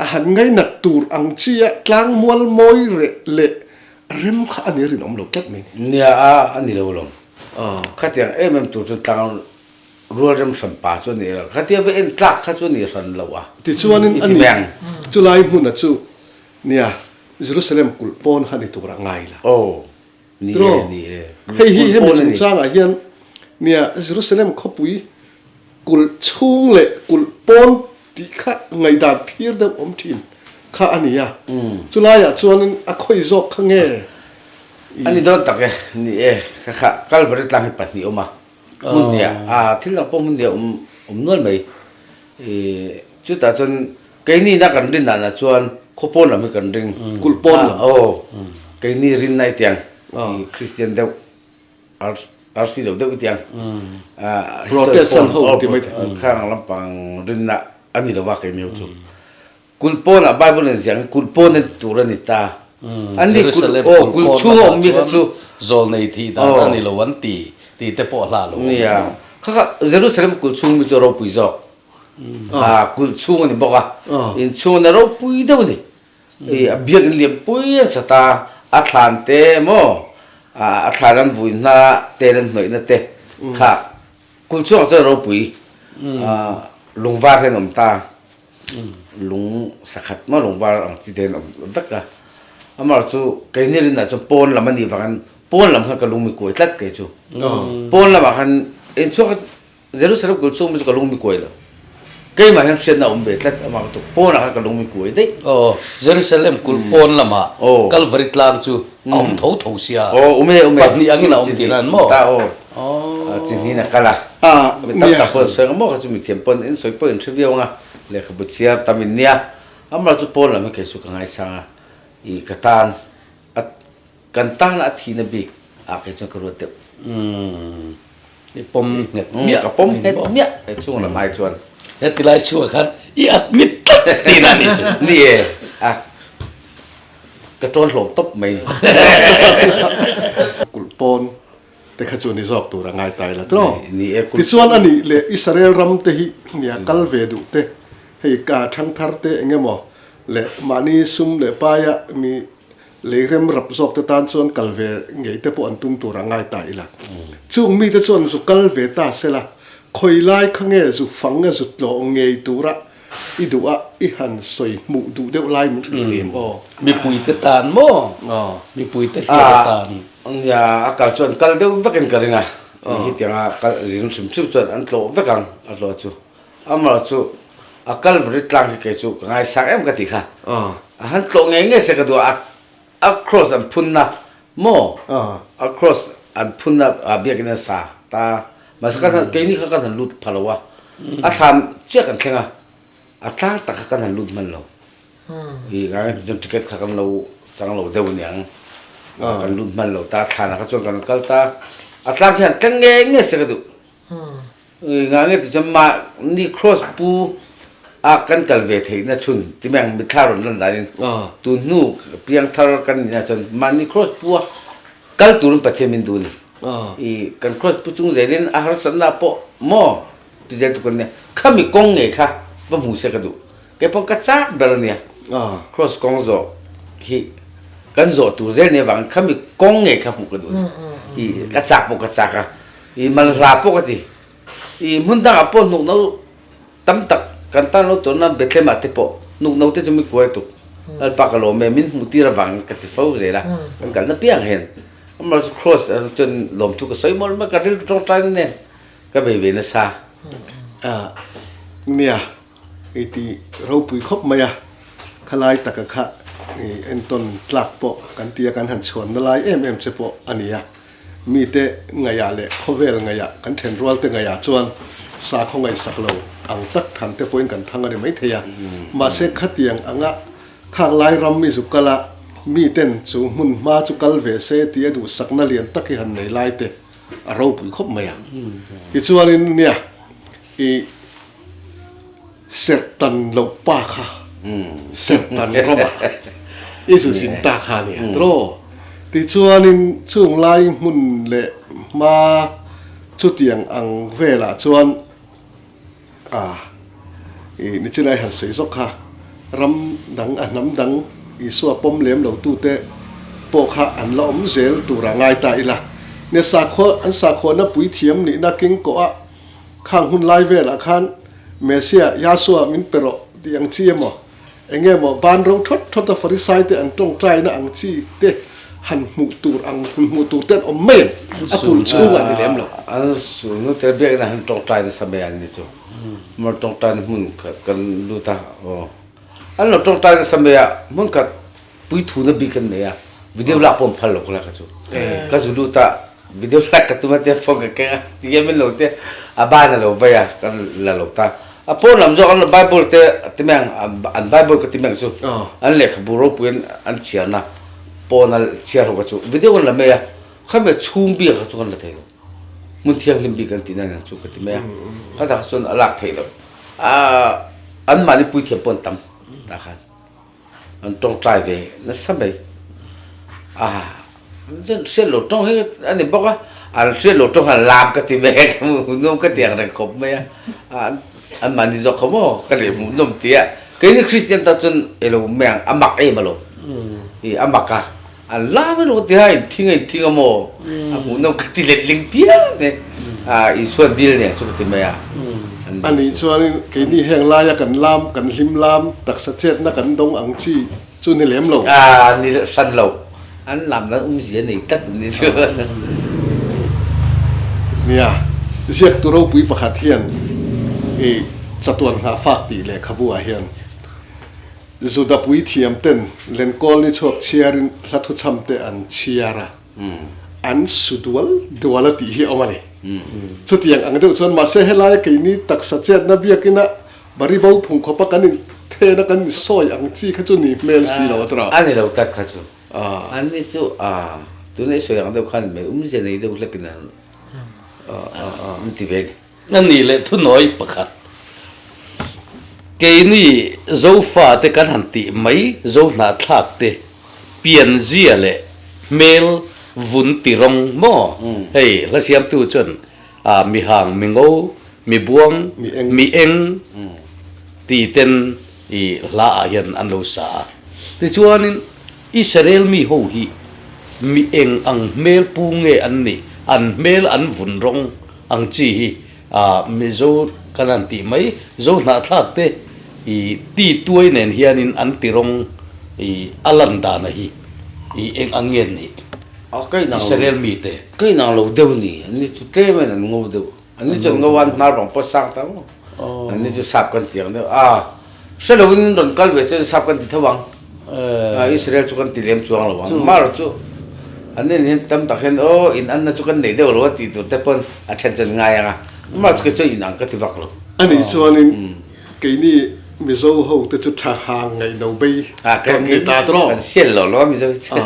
A han ngainat tur ang chia tlang mual mawi reh leh rem kha a ni rinawm lo tlat mai ni. Nia a, a ni lo lawm. Khatiang em em tur chu tlang rual rem hran pa chu a ni lo. Khatia va en tlak kha chu a ni hran lo a. Tichuanin a ni, chulai hmuna chu nia Jerusalem kulh pawn kha ni tur a ngai la. Aw, ni e, ni e. Hei hi hemi chungchangah hian nia Jerusalem khawpui. Kulh chhung leh kulh pawn tih kha ngaihdan phir deuh awm thin kha a ni a, chulaiah chuanin a khawi zawk kha nge i. A ni dawn tak e, ni e, ka kha Kalvari tlang hi pahnih awm a, hmun hniah a thil dang pawh hmun hniah awm awm nual mai i chutah chuan keini na kan rin danah chuan khaw pawn lam hi kan ring Kulh pawn lam. Aw keini rinna i tiang i Kristian deuh. RC lo deuh itiang Protestant ho ti mai thei. Khang lampang rinna a ni lo va kei miau chu. Kulh pawnah Bible in ziak in kulh pawn an tur a ni ta. An ni kulh aw kulh chhung a awm mi kha chu zawlnei thih dan a ni lo an ti tih te pawh hlah lo. Nia kha kha Jerusalem kulh chhung mi chu a ropui zawk. Kulh chhung a ni bawk a. In chhung a ropui deuh a ni. I a biakinn lianpui an sat a, a thlan te emaw a thlan an vui hna tel an hnawihna te kha kul chhuak chuan ropui lungvar hian awm ta, lung sakhat maw lungvar ang chi te hian awm vek a, amaherawhchu chu keini rinah chuan pawn lam a nih vangin pawn lam khan ka lung mi kuai tlat kei chu, pawn lamah khan inchhuak Jerusalem kulh chhung mi chu ka lung mi kuai lo. Keimah hian hriatna a awm ve tlat amah ka tuk pawnah khan ka lung mi kuai daih. Aw, Jerusalem kulh pawn lamah Kalvari tlang chu a awm tho tho sia. Aw, um e, um e. Pahnih angin a awm tihna an maw? Ta aw. Chi hnin a kal a. Mi tam tak pawh an sawi ang maw kha chu mithiam pawn in sawi pawh in hre viau ang a, lehkhabu chhiar tam in nia. Amah chu pawn lam hi kei chu ka ngaisang a, i ka tan a Kan tan a thihna bik ah kei chuan ka ruat deuh. Umm, i pawm nghet miah. Ka pawm nghet miah he chung lam ai chuan. Heti lai chhungah khan i admit tlat tihna a nih chu. Ni e, a ka tawn hlawm tawp mai. Kulh pawn te kha chu ni zawk tur a ngai tai la tawh. Ni e, kulh. Tichuan a nih leh Israel ram te hi nia kal ve duh te, hei ka thangthar te eng emaw leh mahni sum leh paia mi Lei rem rap zawk te tan chuan kal ve ngei te pawh an tum tur a ngai ta ila. Chung mite chuan zu kal ve ta sela, khawi lai kha nge zu fang a zu tlawh ngei tura i duh a i han sawi hmuh duh deuh lai min hrilh thei em aw? Mipuite tan maw? Mipuite hliam tan. Nia, a kal chuan kal deuh vekin ka ring a, hetianga kal zin hrim hrim chuan an tlawh vek ang a hlawh chu. Amaherawh chu a Calvary tlang khi kei chu ka ngaisang em ka ti kha. A han tlawh ngei ngei se ka duh a, a cross an phunna maw a cross an phunna biakinn an sa ta mahse kan han keini kha kan han lut pha lo a, a thlam chiah kan thleng a, a tlang tak kha kan han lut hman lo. I ngai chuan ticket kha kan lo chang lo deuh aniang kan lut hman lo ta, a thlanah kha chuan kan kal ta, a tlang khi han thleng ngei ngei se ka duh. Nga nge ti chuan mahni cross pu a kan kal ve theihna chhun ti mai ang mitthla rawn lan danin tun hnu piangthar kan nihna chuan mahni cross pu a kal turin Pathian min duh a ni. I kan cross pu chung zelin a harsatna pawh maw ti zel tuk kan nia khami kawng ngei kha va hmu se ka duh. Kei pawh ka chak ber a nia cross kawng zawh hi kan zawh tur zel nia vangin khami kawng ngei kha hmuh ka duh a ni. I ka chak pawh ka chak a. I manhla pawh ka ti. I hmun dangah pawh hnukno tam tak kan tan lo turna Bethlehem ah te pawh hnukno te chu mi kuai tuk. Lalpa ka lawm e, min hmuh tir avangin ka ti fo zel a, kan kalna piang hian. Amaherawhchu Cross chuan lawmthu ka sawi mawlh mai, ka rilru tawngtaina nen ka bei ve nasa. Nia, i ti ropui khawp mai a, khalai taka kha i entawn tlak pawh kan ti a, kan han chhuanna lai em em che pawh a ni a. Mite ngaihah leh khawvel ngaihah kan thenrualte ngaihah chuan sakhaw ngaihsak lo ang tak than te pawhin kan thang a ni maithei a. Mahse khatiang anga khang lai ram i zu kal a, miten chu hmun hma chu kal ve se tih a duhsakna lian tak hi han nei lai te a ropui khawp mai a. Tichuanin nia i. Serhtan loh pa kha Serhtan ramah i zu zin ta kha a nia tiraw? Tichuanin chung lai hmun leh hma chutiang ang velah chuan a i nichinai han sawi zawk kha ram dang a hnam dang Isua pawm lem lo tute pawh kha an la awm zel tura ngai ta ila. Nia sakhua an sakhuana puithiam nihna keng kawh a Khang hun lai velah khan Messiah, Yahshua, min pe rawh tih ang chi emaw, eng nge maw ban ro thawt thawt a Farisai te an tawngtaina ang chi te han hmuh tur ang han hmuh tur te an awm mai em? A kulh chhungah ni lem lo. An sulhnu tel biakinn ah han tawngtai nasa mai an ni chu. Mar tawngtai na hmun khat kan lut a, aw. An lo tawngtai nasa mai a, hmun khat puithu na bik an nei a, video lak pawh an phal lo ka la kha chu. Ka zu lut a, video lak ka tum a tia phone ka keng a, ti em in lo tia a ban a lo vei a, kan la lo ta. A pawn lam zawk an lo Bible te ti mai ang, an Bible ka ti mai ang chu, an lehkhabu ropui an an chhiarna pawn a chhiar ho kha chu video kan la mai a, khami chhung bik kha chu kan la thei lo. Hmun thianghlim bik an tihna nen chu ka ti mai a, khatah kha chuan a lak theih loh. Anmahni puithiam pawh an tam tah khan. An tawngtai ve nasa mai. A hriat lo tawng hi a ni bawk a, an hriat lo tawng hian lam ka ti mai a, ka hmuhnawm ka ti ang reng khawp mai a, an mahni zawk kha maw ka leh hmuhnawm ti a, keini Kristian tan chuan elo mai ang a mak em alawm, i a mak a. An lam erawh ti a inthing a inthing a maw? A hmuhnawm ka ti letling piang e. A Isua dil nen chu ka ti mai a. A nih chuanin keini heng laia kan lam, kan hlim lam, taksa chetna kan dawng ang chi chu ni lem lo. A ni hran lo. An lam dan umzia nei tlat an ni chu. Nia, ziaktu ropui pakhat hian i chatuan nghahfak tih lehkhabu ah hian Juda puithiam ten lenkawl ni chhuak chhiarin hla thuchham te an chhiar a, an su dual dual a tih hi a awm a ni. Chutiang ang deuh chuan mahse helaia keini taksa chetna biakina bari bo phung khawpa kan inthena kan insawi ang chi kha chu ni hmel si lo a tura. A ni lo tlat kha chu. An ni chu tuna i sawi ang deuh khan mai umzia nei deuh hlekin an ti ve a ni. A nih leh thunawi pakhat, keini Zofate kan han tih mai Zohnahthlak te pianzia leh hmel vun ti rawng maw? Hei hla siamtu chuan a mihang, mingo, mibuang, mi eng ti ten i hla ah hian an lo sa a. Tichuanin Israel mi ho hi mi eng ang hmel pu nge an nih? An hmel an vun rawng ang chi hi ah Mizo kan han tih mai, Zo hnahthlak te i ti tuai nen hianin an ti rawng i a lan dana hi i eng ang nge nih Israel mite. Ka inang lo deuh ni, an ni chu tlem in an ngo deuh. An ni chuan ngo an hnar bang pawh sang ta maw. An ni chu sap kan ti ang deuh. A hre lo in rawn kal ve chuan sap kan ti tho ang. Israel chu kan ti lem chuang lo ang. Mar chu an nen hian tam tak hian aw in anna chu kan nei deuh lo a tih tur te pawn a then chuan ngai ang a. Mar chu kei chuan in ang ka ti vak lo. Ani chuanin keini Mizo ho te chu tha hang ngaih lo bei kan ni ta tawh. Kan sial lo lo a Mizo hi chu.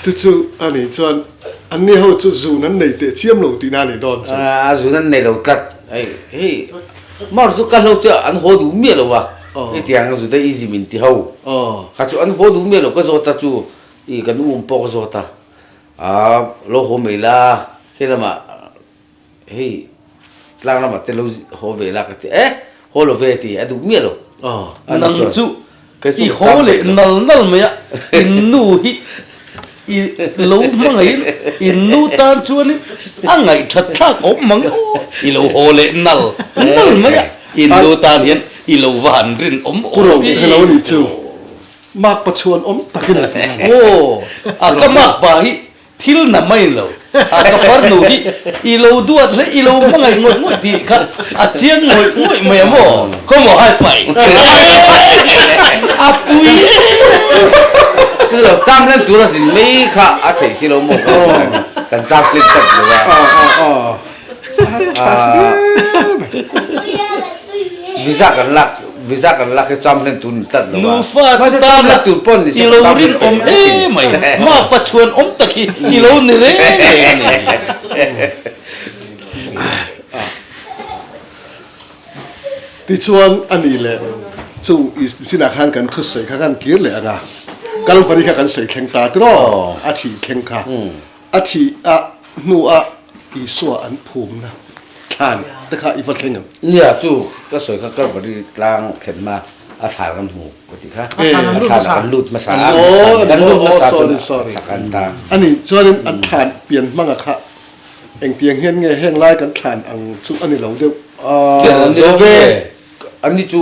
Chu chu ani chuan anni ho chu zun an nei teh chiam lo tihna a nih dawn chu. A zun an nei lo tlat. Hei hei mar chu ka hlo chu an haw duh miah lo a. Hetiang Judaism in ti ho. Kha chu an haw duh miah lo ka zawt a chu i kan um pawh ka zawt a. A lo haw mai la he lamah Hei tlang lamah te lo haw ve la ka ti eh haw lo ve ti a duh miah lo. Nang chu i haw leh nal nal mai a in nu hi i lo hmangaihin in nu tan chuanin a ngaihthat thlak awm mang e aw i lo haw leh nal nal mai a in nu tan hian i lo va han rin awm awm e. Pu Ro ka lo nih chu makpa chhuan awm takin a ti a ni. Aw a ka makpa hi Thil na mai lo, a ka farnu hi i lo duat hle, i lo hmangaih ngawih ngawih tih kha a chiang ngawih ngawih mai a maw? Khaw maw high five? A pui e! Chu lo cham hlen tur a zin mai kha a theih si lo maw? Kan cham hlen tlat lo a. Visa kan lak visa kan lak hi cham hlen tur ni tlat lo a. Nufa tan a i lo rinawm em mai mapa chhuan awm tak hi i lo ni reng reng a ni. Tichuan a nih leh chu chinah khan kan thusawi kha kan kir leh ang a, Kalvari kha kan sawi thleng ta tiraw a thih thleng kha. A thih a hnu a Isua an phumna thlan te kha i va thleng em? Nia chu ka sawi kha Kalvari tlang thlen hma a thlan kan hmu ka ti kha. A thlan a kan lut hmasa a, kan lut hmasa chuan a chak an ta. A nih chuanin an thlan pian hmanga kha engtiang hian nge heng lai kan thlan ang chu a ni lo deuh? Ni lo ve, ani chu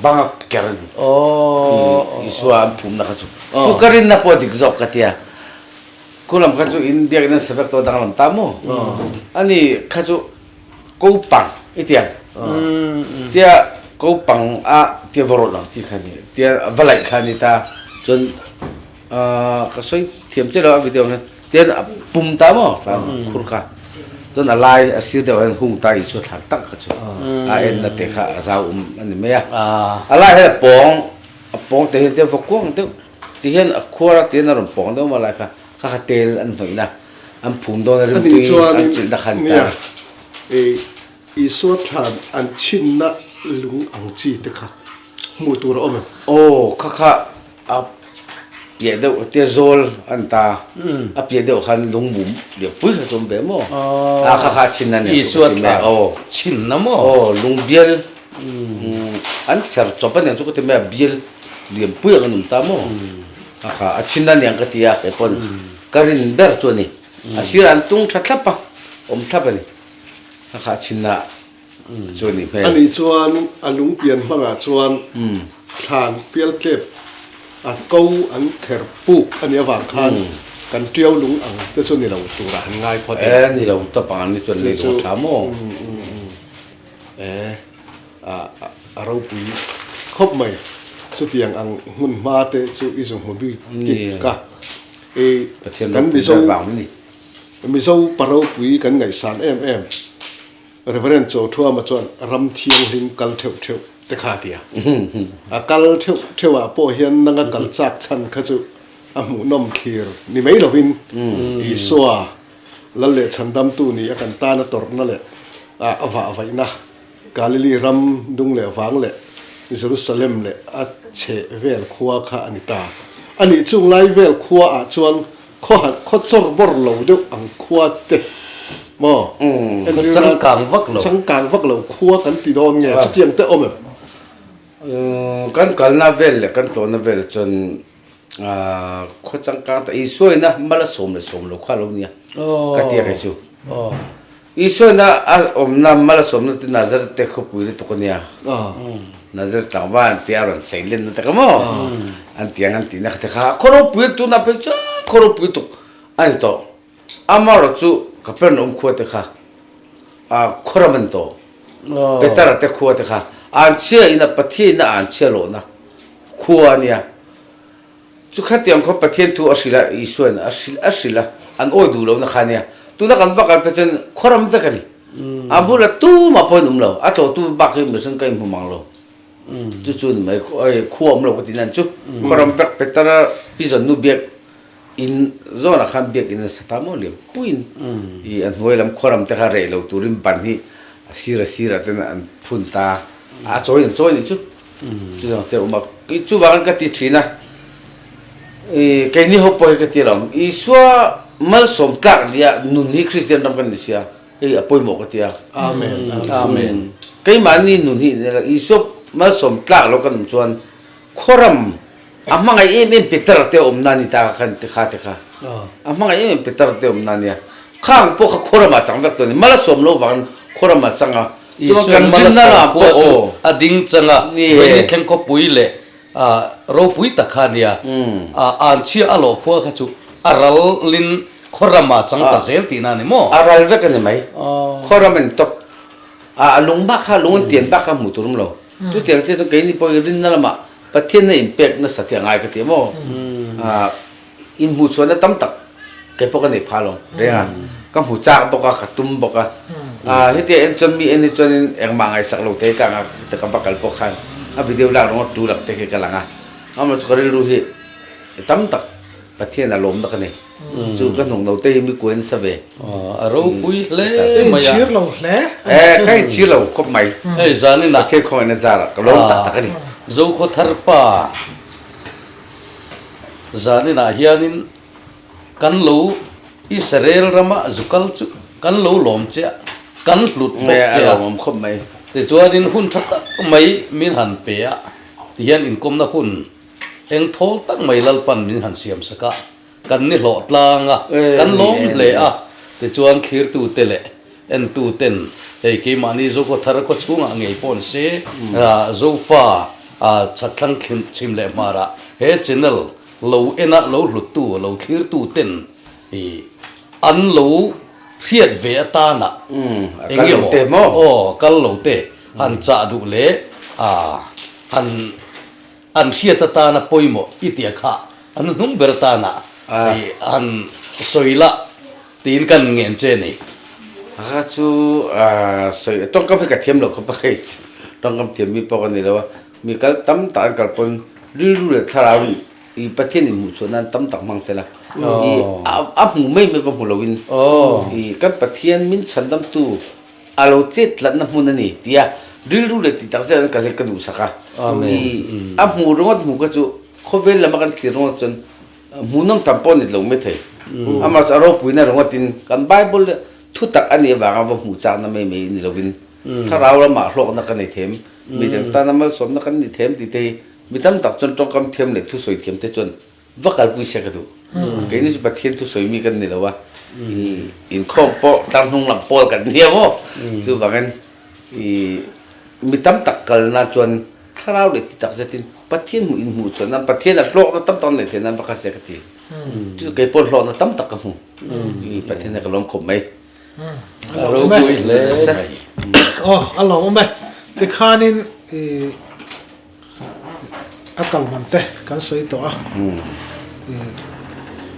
banga ker a ni. Isua an phumna kha chu. Chu ka rinna pawh a dik zawk ka tia. Khu lam kha chu in biakinn an sa vek tawh danglam ta maw? Ani kha chu ko pang i tiang tia ko pang a tia va rawlh ang chi kha ni tia va laih kha ni ta chuan ka sawi thiam chiah lo a video hian tian a pum ta maw thlan khur kha chuan a lai a sir deuh hian hung ta Isua thlan tak kha chu a en na te kha a zau awm a ni mai a a lai hian a pawng a pawng te hian tia va kuang deuh ti hian a khuar a tian a rawn pawng deuh maw lai kha kha kha tel an hnawih na an phum dawn a rimtui an chilh na kha an ta. Isua thlan an chhinna lung ang chi te kha hmuh tur a awm em? Aw, kha kha a piah deuh tia zawl an ta, a piah deuh khan lung mum lian pui kha chu awm ve maw? A kha kha a chhinna nen chu ka ti mai a, aw. Chhinna maw? Aw, lung bial an chher chawp a niang chu ka ti mai a, bial lian pui ang an awm ta maw? A kha a chhinna niang ka ti a, kei pawn ka rin ber chu a ni. A sirah an tung tha thlap a, awm thlap a ni. A khah chinna chu a nih hmel. Ani chuan a lungpian hmangah chuan thlan pialtlep a ko an kher puk a nih avang khan kan tiau lung ang te chu ni lo turah an ngai phawt e. E, ni lo tawp ang an ni chuan lei lung a tha maw? E, a ropui khawp mai. Chutiang ang hmun hma te chu i zu hmu bik kik a. E, kan Mizo. Mizo pa ropui kan ngaihsan em em Reverend Chawthuama chuan ram thianghlim kal theuh theuh te kha a ti a. A kal theuh theuh ah pawh hian nanga kal chak chhan kha chu a hmuhnawm thlir ni mai lovin Isua Lal leh Chhandamtu ni a kan tana tawrhna leh a vahvaihna Galili ram dung leh vang leh Jerusalem leh a chheh vel khua kha a ni ta. A nih chung lai vel khua ah chuan Khaw han khaw chawr bawr lo deuh ang khua te maw? Khaw changkang vak lo. Changkang vak lo khua kan ti dawn nge chutiang te awm em? Kan kalna vel leh kan tlawhna vel chuan khaw changkang tak Isuaina mal a 11 lo kha lo nia ka tia kei chu. Isuaina a awmna mal a sawmna te Nazareth te khawpui lutuk a nia. Nazareth tlangval an tia a rawn sei lenna te kha maw? An tiang an tihna kha te kha khaw ropui a tunah phei chuan khaw ropui lutuk a ni tawh. Amaherawh chu Kapernaum khua te kha khaw ram a ni tawh. Petera te khua te kha an chhia ina Pathian ina an chhia lohna khua a nia. Chu khatiang khaw Pathian thu a hrilh a, Isuain a hrilh a hrilh a, an awi duh lohna kha ania. Tuna kan vak an phei chuan khuaram vek a ni. A bulah tumah pawhin awm lo, a tlawhtu bak hi mihring ka inhmu mang lo. Chu chu ni mai, khua awm lo ka ti nan chu. Khuaram vek Petera pi zawn nu biak in zawnah khan biak in an sa ta maw liam puiin i a hnuai lam khuaram te kha reh lo turin ban hi a sir a sirah ten an phun ta a, a chawi an chawi nih chu. Chu zawng che awm a, chuvangin ka ti thin a, i keini ho pawh hi ka ti alawm, Isua malsawm tlak nia nun hi Kristian ram kan ni sia, hei a pawimawh ka ti a. Amen. Amen. Keimahni nun hi Isua malsawm tlak lo kan awm chuan khuaram A hmangaih em em Peter te awmna ni ta khan ti kha ti kha. A hmangaih em em Peter te awmna nia. Khang pawh kha khuaram ah chang vek tawh a ni. Mal a sawm lo vangin khuaram ah chang a. Chuan kan rinna lamah pawh chu a ding chang a. Vawini thleng khawpui leh ropui tak kha a nia. An chhia a lawh khua kha chu a ralin khuaram ah chang ta zel tihna a ni maw? A ral vek a ni mai. Khuaram a ni tawp. A lung bak kha lung an tian bak kha hmuh tur awm lo. Chutiang chiah chuan keini pawhin rinna lamah Pathianna inpek nasa tih a ngai ka ti maw? Inhmuhchhuahna tam tak kei pawh ka nei phah lo reng a, ka hmu chak bawk a, ka tum bawk a. Hetia en chuan mi en hi chuanin engmah ngaihsak lo thei ka ang a, ka va kal pawh khan a video lak rawng a tu lak te khi ka lang a. Amaherawhchu ka rilru hi tam tak Pathian a lawmna ka nei. Chu ka hnuk no te hi mi kuai nasa ve. A ropui hle mai a. Inchhir lo hle. Eh, ka inchhir lo khawp mai. Hei zanin ah. Pathian khawngaihna zar ah ka lawm tak tak a ni. Zokhaw thar pa zanin ah hianin kan lo Israel rama zu kal chu kan lo lawm che a, kan hlut bawk che a. A lawmawm khawp mai. Tichuanin hun tha tak mai min han pe a, tihian inkawmna hun Eng thawl tak mai Lalpan min han siam sak a, kan ni hlawh tlang a, kan lawm hle a, tichuan thlirtute leh entuten hei keimahni Zokhaw thar khaw chhungah ngei pawh ni se, Zofa chhatthlang chhim leh hmarah he channel lo ena lo hluttu, lo thlirtuten. I an lo hriat ve atana eng emaw aw kal lo te han chah duh leh han an hriat atana pawimawh i tia kha an hnung ber atana i han sawi la tiin kan ngen che ni. Kha chu sawi tawngkam hi ka thiam lo khawp a hei tawngkam thiam mi pawh ka ni lo a mi kal tam tak an kal pawn rilru leh thlarau in I Pathian in hmuh chhuah nan tam tak hmang sela. I a hmu mai mai va hmu loin i kan Pathian min chhandamtu a lo chet tlatna hmun a ni tia rilru leh tih tak zet an ka duhsak a. I a hmu ringawt hmu kha chu khawvel lama kan thlir ringawt chuan hmuhnawm tham pawh a ni lo mai thei. Amah chu a ropuina ringawtin kan Bible leh thutak a nih avanga va hmuh chakna mai mai ni loin thlarau lamah hlawkna kan nei them, midang tana malsawmna kan ni them tih te hi Mi tam tak chuan tawngkam thiam leh thusawi thiam te chuan va kalpui se ka duh. Keini chu Pathian thusawi mi kan ni lo a, inkhawm pawh tlar hnung lam pawl kan nia maw? Chuvangin mi tam tak kalna chuan thlarau leh ti tak zetin Pathian hmuh inhmuh chuan nan Pathian a hlawkna tam tak neih theih nan va kal se ka ti. Chu kei pawh hlawkna tam tak ka hmu. Pathian hi ka lawm khawp mai. A lawm e. Aw, a lawm e. Tikhanin i. A kal man te kan sawi tawh a,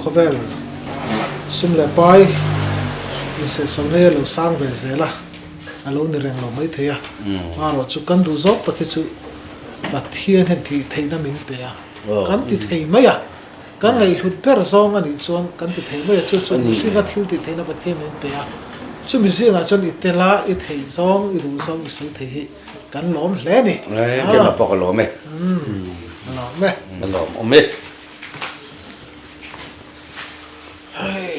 khawvel sum leh pai insehsawhna hi a lo sang ve zel a, a lo ni reng lo maithei a, amaherawh chu kan duh zawk tak hi chu Pathian hian tih theihna min pe a, kan ti thei mai a, kan ngaihhlut ber zawng a nih chuan kan ti thei mai a, chu chu mihringa thil tih theihna Pathian min pe a, chumi zingah chuan i tel a, i theih zawng, i duh zawng i sawi thei hi. Kan lawm hle ni. Keimah pawh ka lawm e. A lawm e. A lawm awm e.